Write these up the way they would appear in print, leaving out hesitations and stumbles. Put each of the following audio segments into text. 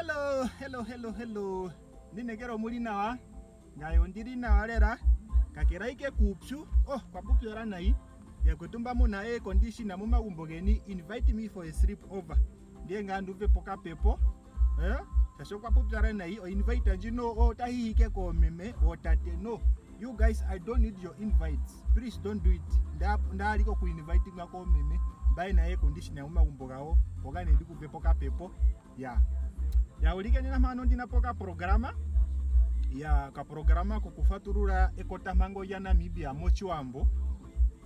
Hello, hello, hello, hello. Ndinekela omuli nawa. Ngaye ondili nawa lela. Kakela ike kuupyu. Oh, kwa pupyala nayi. Yakwetu mba muna air conditioner momagumbo geni, invite me for a sleep over. Ndiye ngaa nduve po kapepo. Eh? Shaashi okwa pupyala nayi, o invite ndjino otayi hike koomeme, ootate no. You guys, I don't need your invites. Please don't do it. Nda ndaali oku invitinga koomeme mba yena air conditioner momagumbo gawo, mpoka nee ndikuve po kapepo. Ya. Ya ulike nena mpano ndina po kaprograma. Ya kaprograma kokufatulula ekotampango lyaNamibia mOshiwambo.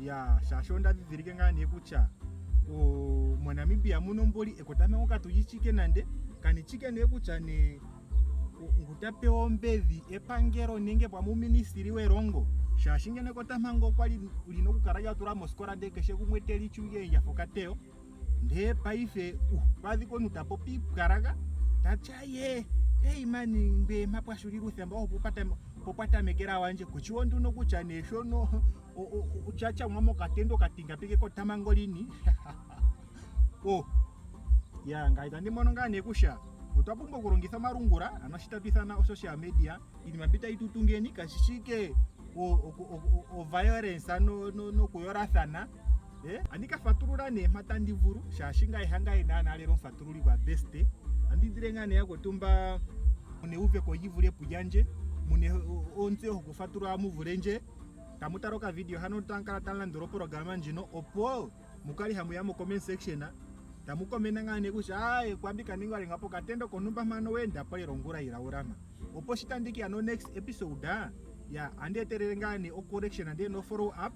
Ya shaashi onda dhidhilike ngaa nee kutya moNamibia muno mboli ekotampango katu li chike nande kani chike nee kutya nee ngu ta pewa ombedhi epangelo nenge pamwe uuministili welongo shaashi ngeno ekotampango okwa li lina okukala lya tulwa mosikola ndele keshe gumwe te li tsu lya fa okateyo. Ndee paife uh, kwadhika omuntu ta popi iipwalaga ta ti aye ei mani ngwee mpa pwa shulila uuthemba opo pwa tamekela wandje kuchiwo nduno kutya nee shono ochatyamwa mokatendo okatingapi kekotampango lini o ya ngaye tandi mono ngaa nee kutya otwa pumbwa okulongitha omalungula ano shi tatu ithana o-social media iinima mbi tayi tu tungeni kashi shike o-violence nokuyolathana Eh, andi ka fatulula nee mpa tandi vulu shaashi ngaye hangaye naanaa lela omufatululi gwa best. Andi indile ngaa nee yakwetu mba muna euveko lyi vule pulyandje, muna ontseyo yokufatulula mu vule ndje. Tamu tala okavidio hano tamu kala tamu landula oprograma ndjino opo mu kale hamu ya mo comment section tamu komena ngaa nee kutya aaye kwambi ka ningwa lenga pokatendo kontumba mpano we ndapo lela ongula ilaula mpa. Opo shi tandi ke ya no next episode ya andi etelele ngaa nee o correction ndee no follow up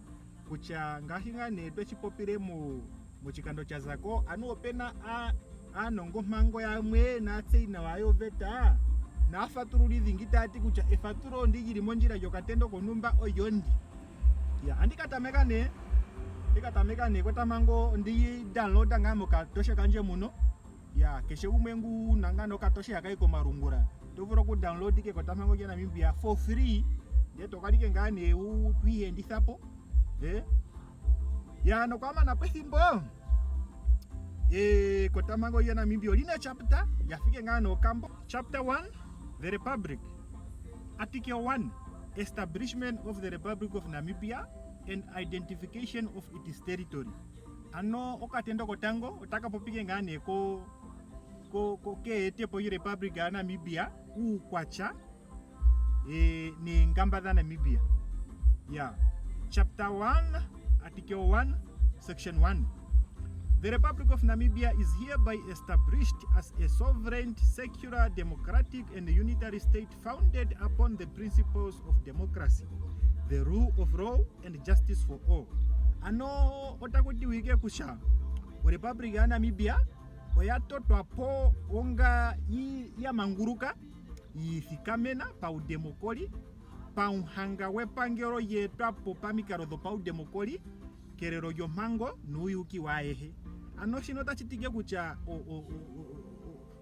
kutya ngaashi ngaa nee tweshi popile mu moshikando cha za ko anuwa opena aanongompango yamwe naatseyi nawa yoveta naafatululi dhingi taya ti kutya efatulo ndi lili mondjila lyokatendo kontumba olyo ndi. Ya andi ka tameka nee andi ka tameka nee ekotampango ondi downloada ngaa mokatoshe kandje muno. Ya keshe gumwe ngu wuna ngaa nokatoshe haka yi komalungula oto vulu oku download kekotampango lyaNamibia for free ndele to kalike ngaa nee wu twiihenditha po eh ya nokwamana pethimbo ekotampango lyaNamibia olina chapter ya fike ngaa nokambo chapter 1 the republic article 1 establishment of the republic of Namibia and identification of its territory Ano okatendo kotango otaka popike ngaa nee ko ko ko keetepo lyoRepublic yaNamibia uukwatya e, neengamba dhaNamibia ya chapter 1 article 1 section 1 The Republic of Namibia is hereby established as a sovereign, secular, democratic, and unitary state founded upon the principles of democracy, the rule of law, and justice for all. Ano otaku tiwike kutya oRepublic yaNamibia oya totwa po onga ya manguluka, yi ithikamena paudemokoli, pamuhanga gwepangelo lye etwa po pamikalo dhopaudemokoli, kelelo lyompango nuuyuuki waayehe. Ano shino otashi tike kutya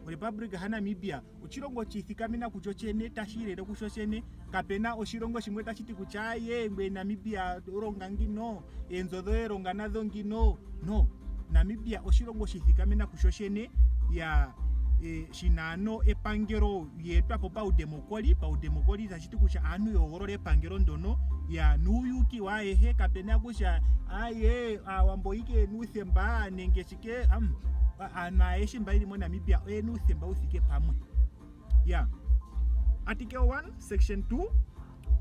Orepublika yaNamibia oshilongo shi ithikamena kusho shene, tashi ilele kusho shene. Kape na oshilongo shimwe tashi ti kutya aye ngweye Namibia longa ngino, eenzo dhoye longa nadho ngino. No, Namibia oshilongo shi ithikamena kusho shene ya e, shina ano epangelo lyeetwa po paudemokoli. Paudemokoli tashi ti kutya aantu yohogolola epangelo ndono ya nuuyuki waayehe, kape na kutya aye aawambo ike yena uuthemba nenge shike um, aantu ayehe mba yeli moNamibia oyena uuthemba wu thike pamwe. Ya Article 1 Section 2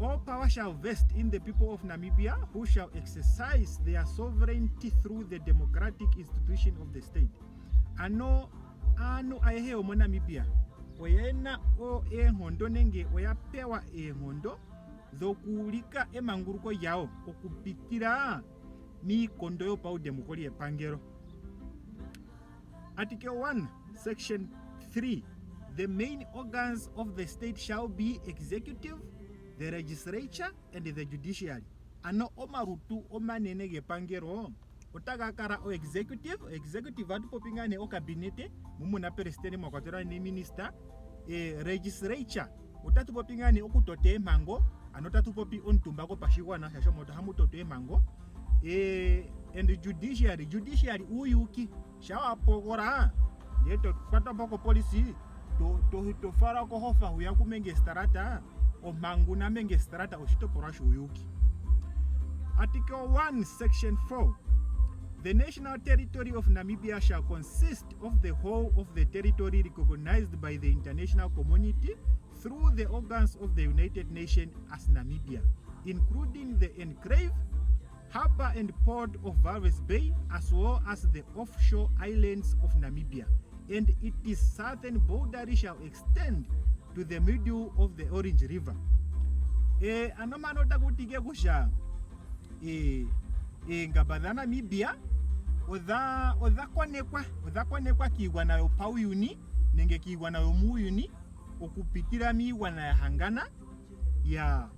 All power shall vest in the people of Namibia who shall exercise their sovereignty through the democratic institution of the state. Ano aantu ayehe yomoNamibia oyena eenkondo nenge oya pewa eenkondo dhokuulika emanguluko lyawo okupitila miikondo yopaudemokoli yepangelo. Article 1, Section 3 The main organs of the state shall be executive, the legislature and the judiciary. Ano omalutu omanene gepangelo otaga kala o executive, executive atu popi ngaa nee okabinete mu muna presidente mwa kwatelwa neeminista, e, legislature otatu popi ngaa nee okutota eempango, ano otatu popi omutumba gwopashigwana shaashi omo hamu totwa eempango e, and judiciary, judiciary uuyuuki sha wa pogola ndee to kwatwa po kopolisi. To, to, to falwa kohofa huya kumengestrata ompangu namengestrata oshitopolwa shuuyuki. Article 1 section 4 The national territory of Namibia shall consist of the whole of the territory recognized by the international community through the organs of the United Nations as Namibia, including the enclave, harbor and port of Walvis Bay, as well as the offshore islands of Namibia, and its southern boundary shall extend to the middle of the Orange River. E, ano mano taku ti ke kusha e, eengamba dhaNamibia odha odha konekwa odha konekwa kiigwana yopauyuni nenge kiigwana yomuuyuni okupitila miigwana ya hangana ya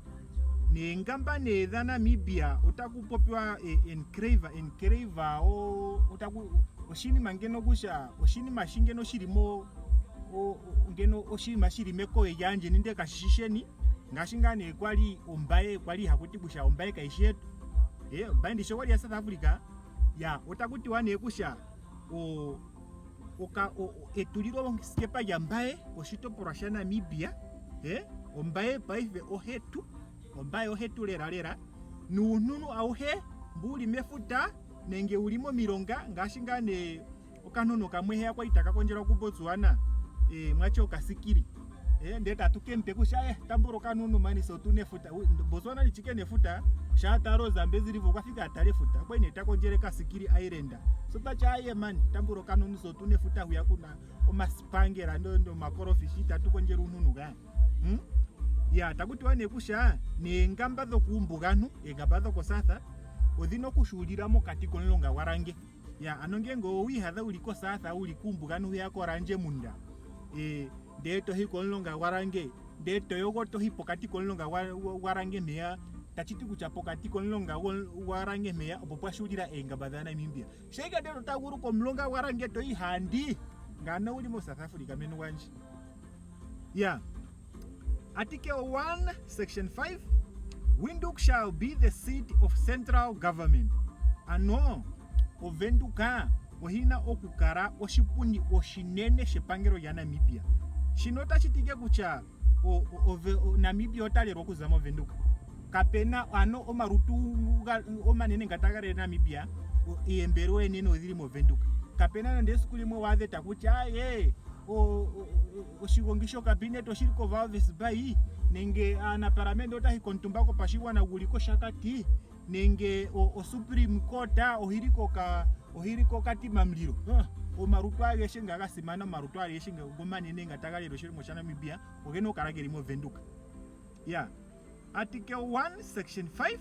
neengamba nee dhaNamibia otaku popiwa e, enclave enclave o otaku oshinima ngeno kusha oshinima shi ngeno shili mo ngeno oshinima shili mekoye lyaandjeni ndele kashi shi sheni ngaashi ngaa nee kwali Ombaye kwali haku ti kusha Ombaye kayishi yetu e Ombaye ndishi okwali ya South Africa ya otaku tiwa nee kusha o oka etulilo skepa lyambaye oshitopolwa shaNamibia e Ombaye paife ohetu Ombaye ohetu lela lela nuununu auhe mbu uli mefuta nenge uli momilonga ngaashi ngaa nee okanunu kamwe heya kwali taka kondjelwa kuBotswana e, mwachi okasikili e, ndee tatu kempe kusha e, tambula okanunu mani se otuna efuta Botswana lichike nefuta sha tala oZambezi River okwa fika atale efuta okwali nee ta kondjele Kasikili Island so tachi aye mani tambula okanunu se otuna efuta hwiya kuna omasipangela nomakolofishi itatu kondjele uununu ka hmm? Ya taku tiwa nee kusha neengamba dhokuumbugantu eengamba dhokosatha odhina okushuulila mokati komulonga gwaRange Ya, ano ngenge owi ihadha uli koSouth uli kuumbugantu hwiya kOranjemund e, ndee to hi komulonga gwaRange ndee to yogo to hi pokati komulonga gwaRange mpeya tachi ti kutya pokati komulonga gwaRange mpeya opo pwa shuulila eengamba dhaNamibia. Sheike ndee to taguluka omulonga gwaRange to yi handi ngano uli moSouth Africa meni gwandje. Ya. Article 1 section 5 Windhoek shall be the seat of central government. Ano Ovenduka ohi na okukala oshipundi oshinene shepangelo lyaNamibia. Shino otashi ti ke kutya Namibia ota lelwa okuza mOvenduka. Kapena ano omalutu omanene nga taga lele Namibia, eembelewa enene odhili mOvenduka. Kapena nande esiku limwe waadhe taku ti aye oshigongi shokabinete oshili koWalvis Bay nenge aanapalamende ota yi komutumba gopashigwana guli kOshakati nenge oSupreme Court ohili koka ohili koKatima Mulilo. Omalutu ageshe nga ga simana omalutu ageshe nga gomanene nga taga lele oshilongo shaNamibia ogena okukala geli mOvenduka. Ya Article 1 section 5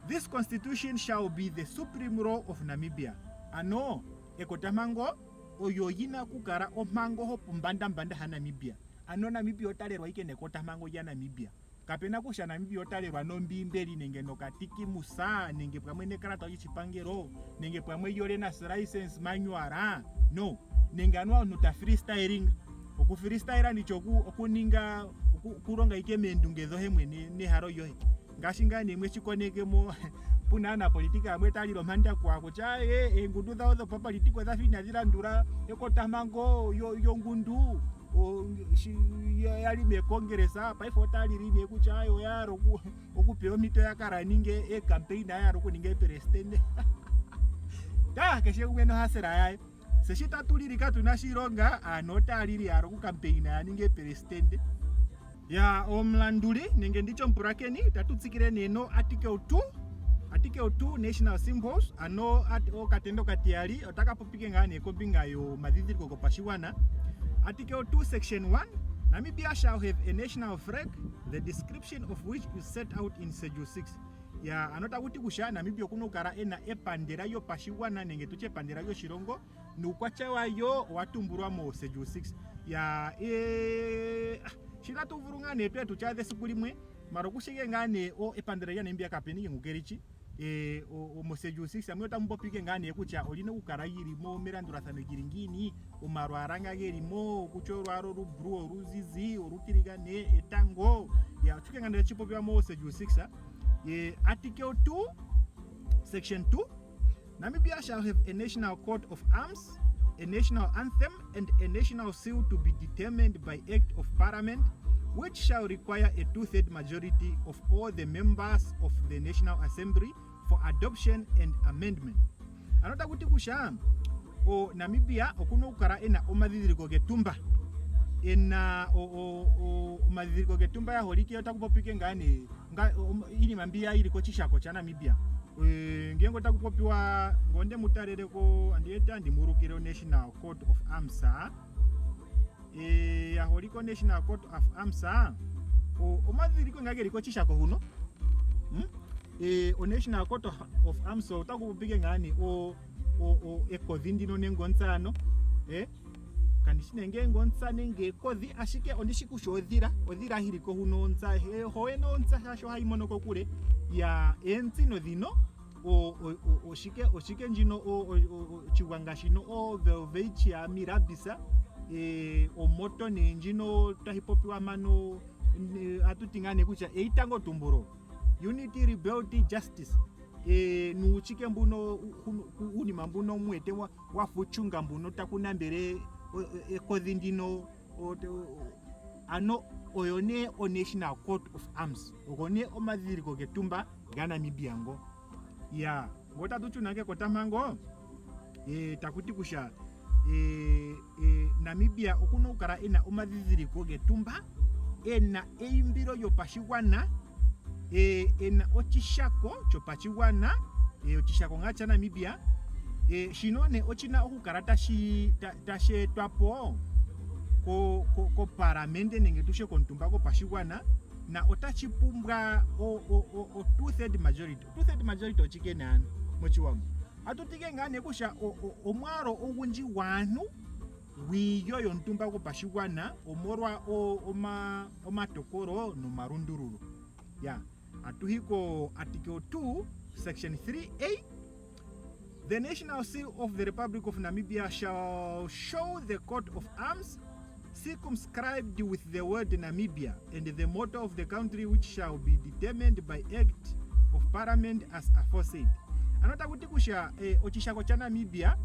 This constitution shall be the supreme law of Namibia. Ano ekotampango oyo yi na okukala ompango hopombandambanda haNamibia. Ano Namibia ota lelwa ike nekotampango lyaNamibia. Kape na kutya Namibia ota lelwa nOmbiimbeli nenge nokatikimusa nenge pamwe nekalata lyoshipangelo nenge pamwe lyoLearner's License Manual. No. Nenge anuwa omuntu ta freestyling. Okufreestyla nditya okuninga okulonga ike meendunge dhohe mwene nehalo lyohe. Ngaashi ngaa nee mweshi koneke mo puna aanapolitika yamwe taya lile ompanda kwa kutya ee eengundu dhawo dhopapolitika odha fa inadhi landula ekotampango yongundu ya li mekongresa paife otaya lili nee kutya aye oya hala okupewa ompito ya ka raninge eekampeina ya hala okuninga eepelesitende ta keshe gumwe nohasela yaye se shi tatu lili katu na shilonga aantu otaya lili ya hala okukampeina ya ninge eepelesitende ya omulanduli nenge nditye omupulakeni tatu tsikile nee no article 2 article 2 national symbols ano okatendo okatiyali otaka popike ngaa nee kombinga yomadhindhiliko gopashigwana article 2 section 1 Namibia shall have a national flag the description of which is set out in schedule 6 ya ano taku ti kutya Namibia okuna okukala ena epandela lyopashigwana nenge tutye epandela lyoshilongo nuukwatya wayo owa tumbulwa mo schedule 6 ya e, shi tatu vulu ngaa nee twe tutya esiku limwe mara okushike ngaa nee o epandela lyaNamibia kapeni ke ngukelichi e, mo schedule 6 amwe otamu popike ngaa nee kutya olina okukala lyili mo melandulathano lyili ngiini omalwaala nga geli mo kutya olwaala olublue oluzizi olutiligane etango ya ochuke nga nee chipopiwa mo schedule 6 e, article 2 section 2 Namibia shall have a national coat of arms. a national anthem and a national seal to be determined by act of parliament which shall require a two-third majority of all the members of the National Assembly for adoption and amendment. Ano taku ti kutya o Namibia okuna okukala ena omadhidhiliko getumba ena omadhidhiliko getumba ya holike otaku popike ngaa nee iinima mbiya yili kochishako chaNamibia e, ngenge otaku popiwa ngonde mu taleleko andi eta ndi mu ulukile National Court of Arms e, ya holike National Court of Arms omadhidhiliko ngaa geli kochishako huno hmm? E, o National Court of Arms otaku popike ngaa nee ekodhi ndino nenge ontsa ano e, kandi shi nee ngenge ontsa nenge ekodhi ashike ondi shi kutya odhila odhila hili ko huno ontsa hoyene ontsa shaashi ohayi mono kokule ya eentsino dhino oshike oshike ndjino oshigwanga shino ovelveichia mirabis e, omoto nee ndjino tahi popiwa mano atu ti ngaa nee kutya eitangotumbulo unity rebelty justice e, nuuchike mbuno uunima mbuno mwete wafuchunga mbuno taku nambele ekodhi ndino ano oyo nee o National Court of Arms ogo nee omadhidhiliko getumba gaNamibia ngo ya ngo tatu tshuna kekotampango e, taku ti kutya e, e, Namibia okuna okukala ena omadhidhiliko getumba ena eimbilo lyopashigwana e, ena ochishako chopachigwana e, ochishako ngaa chaNamibia e, shino ne ochina okukala tashi tashi etwa po kopalamende nenge tushe komutumba gopashigwana na otashi pumbwa o, o, o, o two third majority. Two third majority ochike nee ano mochiwambo atu tike ngaa nee kutya omwaalu ogundji gwaantu gwiilyo yomutumba gwopashigwana omolwa omatokolo nomalundululo. Ya, atu hi ko Article 2 Section 3A The National Seal of the Republic of Namibia shall show the coat of arms circumscribed with the word Namibia and the motto of the country which shall be determined by act of parliament as aforesaid. Ano taku ti kutya eh, ochishako chaNamibia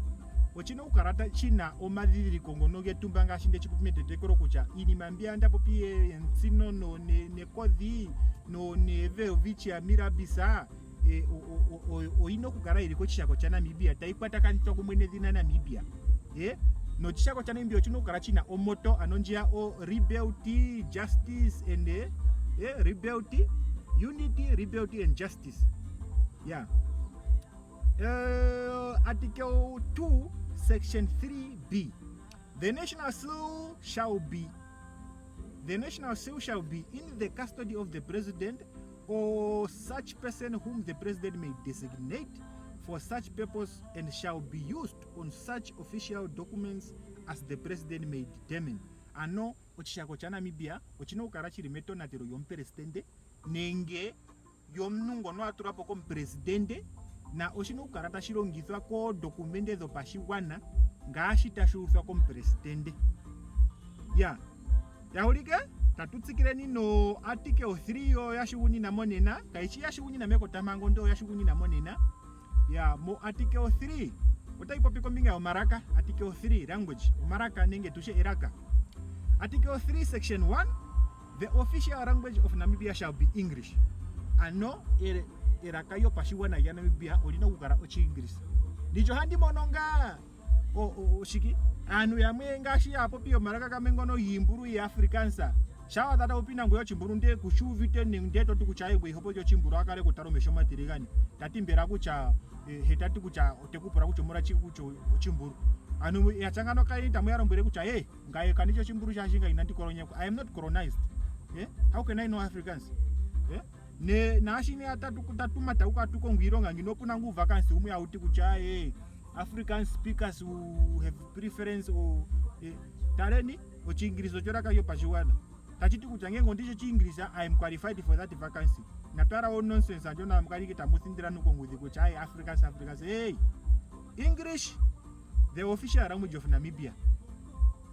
ochina okukala shina omadhidhiliko ngono getumba ngaashi ndeshi popi metetekelo kutya iinima mbiya nda popi yentsino nekodhi nevelvichia mirabisa e, oyina okukala yili kochishako chaNamibia tayi kwatakanithwa kumwe nedhina Namibia e, nochishako chaNamibia ochina okukala china omoto ano ndjiya o rebelty justice and e, rebelty unity rebelty and justice yeah article 2 section 3b the national seal shall be the national seal shall be in the custody of the president or such person whom the president may designate for such purpose and shall be used on such official documents as the president may determine. Ano oshishako chaNamibia oshina okukala shili metonatelo lyomupresidente nenge yomuntu ngono a tulwa po komupresidente na oshina okukala tashi longithwa koodokumende dhopashigwana ngaashi tashi uthwa komupresidente. Ya ya ulike tatu tsikileni no article 3 yo yashugunina monena kayishi yashugunina mekotampango ndo yashugunina monena ya mo article 3 otayi popi kombinga yomalaka article 3 language omalaka nenge tushe elaka article 3 section 1 The official language of Namibia shall be English. Ano elaka lyopashigwana lyaNamibia olina okukala Oshiingilisa. Ndityo ohandi mono ngaa oshiki aantu yamwe ngaashi aapopi yomalaka gamwe ngono giimbulu yiAfrikaans shaa wa tata popi nangoye ochimbulu nde kushi uvite nde toti kutya ye iho popi ochimbulu a kale kutala omesho omatiligane ta ti mbela kutya eh, he ta ti kutya ote ku pula kutya omolwashike kutya ochimbulu aantu ya tya ngano kaye tamu ya lombwele kutya ye Ngaye kandi cho chimburu chashi nga inandi kolonyekwa. I am not colonized. Eh? How can I know Africans? Eh? Ne naashi ne atatu tatuma tauka tukongo iilonga ngino opuna ngu vacancy umwe auti kutya eh African speakers who have preference or eh, taleni ochiingilisa ocholaka yopashiwana tachiti kutya ngenge ondicho chiingilisa I am qualified for that vacancy natwara wo nonsense anjo na mukalike tamuthindira nukongudhi kutya hey, Africans Africans hey English The official language of Namibia,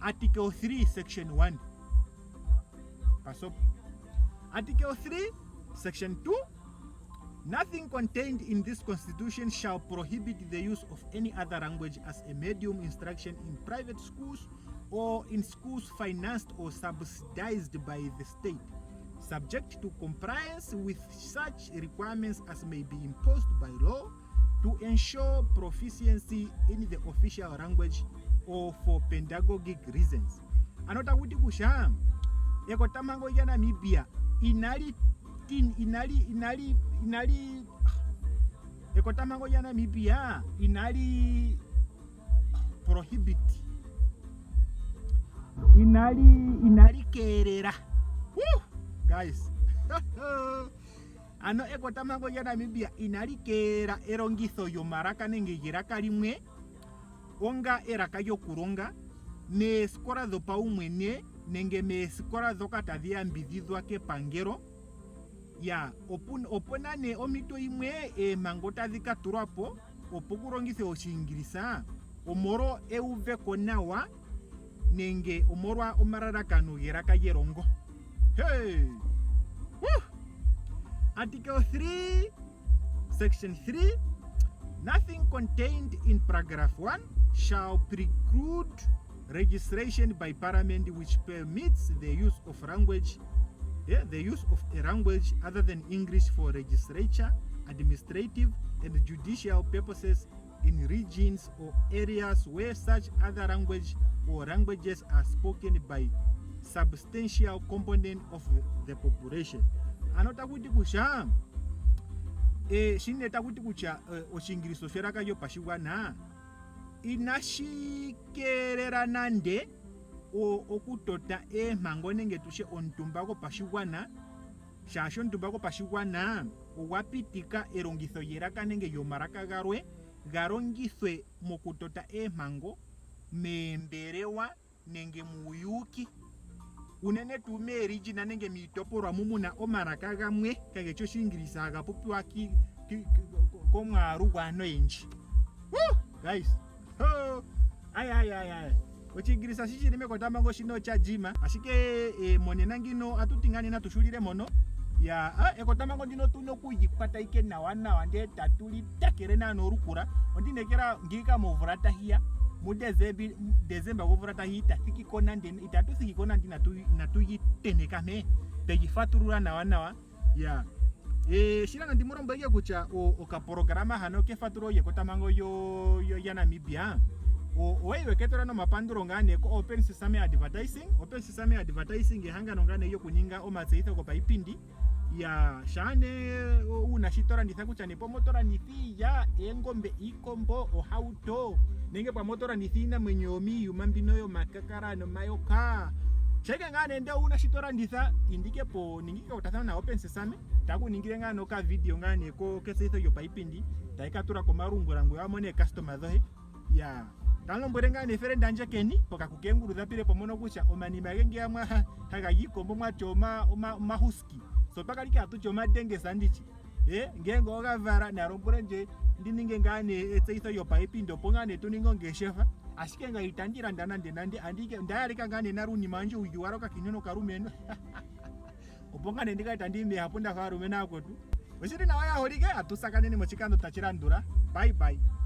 Article 3 section 1 pasop. Article 3 section 2. Nothing contained in this constitution shall prohibit the use of any other language as a medium instruction in private schools or in schools financed or subsidized by the state, subject to compliance with such requirements as may be imposed by law to ensure proficiency in the official language or for pedagogic reasons. Ano takuti kusha ekotampango lyaNamibia inali tin inali inali inali ekotampango lyaNamibia inali prohibit inali inali keelela Woo! guys ano ekotampango lyaNamibia inali keelela elongitho lyomalaka nenge lyelaka limwe onga elaka lyokulonga meesikola dhopaumwene nenge meesikola dhoka tadhi yambidhidhwa kepangelo. Ya, opu na nee ompito yimwe eempango tadhi ka tulwa po opo ku longithwe Oshiingilisa omolwa euveko nawa nenge omolwa omalalakano gelaka lyelongo. Hey! Woo! Article 3 Section 3 Nothing contained in paragraph 1 shall preclude registration by parliament which permits the use of language yeah, the use of a language other than English for legislature, administrative and judicial purposes in regions or areas where such other language or languages are spoken by substantial component of the population. Ano takuti kutya e, shine takuti kutya e, Oshiingilisa oshelaka lyopashigwana inashi keelela nande okutota eempango nenge tushe omutumba gwopashigwana shaashi omutumba gwopashigwana ogwa pitika elongitho lyelaka nenge lyomalaka galwe ga longithwe mokutota eempango meembelewa nenge muuyuuki, unene tuu meerijina nenge miitopolwa mu muna omalaka gamwe kage shi Oshiingilisa haga popiwa komwaalu gwaantu oyendji. Woo! Guys! Ho! Ay, ay, ay, ay. Oshiingilisa shi shili mekotampango shino osha jima, ashike eh, monena ngino atu ti ngaa nee natu shulile mono ya ah, ekotampango ndino tu na oku li kwata ike nawa nawa ndee tatu li takele naana olukula. Ondi inekela ngiika momvula tahi ya muDesemba gwomvula tahi ita thiki ko nande itatu thiki ko nande inatu inatu yi teneka mpee tegi fatulula nawa nawa ya e, shila nandi mu lombwele kutya okaprograma hano kefatululo lyekotampango lyaNamibia oweyi weketula nomapandulo ngaa nee ko Open Sesame Advertising. Open Sesame Advertising ehangano ngaa nee lyokuninga omatseyitho gopaipindi ya shaa nee uuna shi to landitha kutya nee pamwe oto landitha iilya, eengombe, iikombo, ohauto nenge pamwe oto landitha iinamwenyo yomiiyuma mbino yomakakala nomayoka sheke ngaa nee ndele uuna shi to landitha indike po ningike ekwatathano na Open Sesame taku ningile ngaa noka video ngaa nee ko ketseyitho lyopaipindi tayi ka tula komalungula ngoye wa mone eekastoma dhohe ya tamu lombwele ngaa nee felenda ndje keni pokaku keengulu dha pile po mono kutya omanima genge yamwe haga giikombo mwati omahuski so twakali ke hatu ti omadengesa ndichi e ngenge oga vala nalombwele ndje ndi ninge ngaa nee etseyitho lyopaipindi opo ngaa nee tu ninge ongeshefa ashike nga itandi landa nande nande andike ndayaleka ngaa nee nale uunima wandje uyi wala okakiintu nokalumentu opo ngaa nee ndikale tandi yi mehapu ndafa aalumentu aakwetu oshili nawa ya holike atu tsakanene moshikando tashi landula bye bye.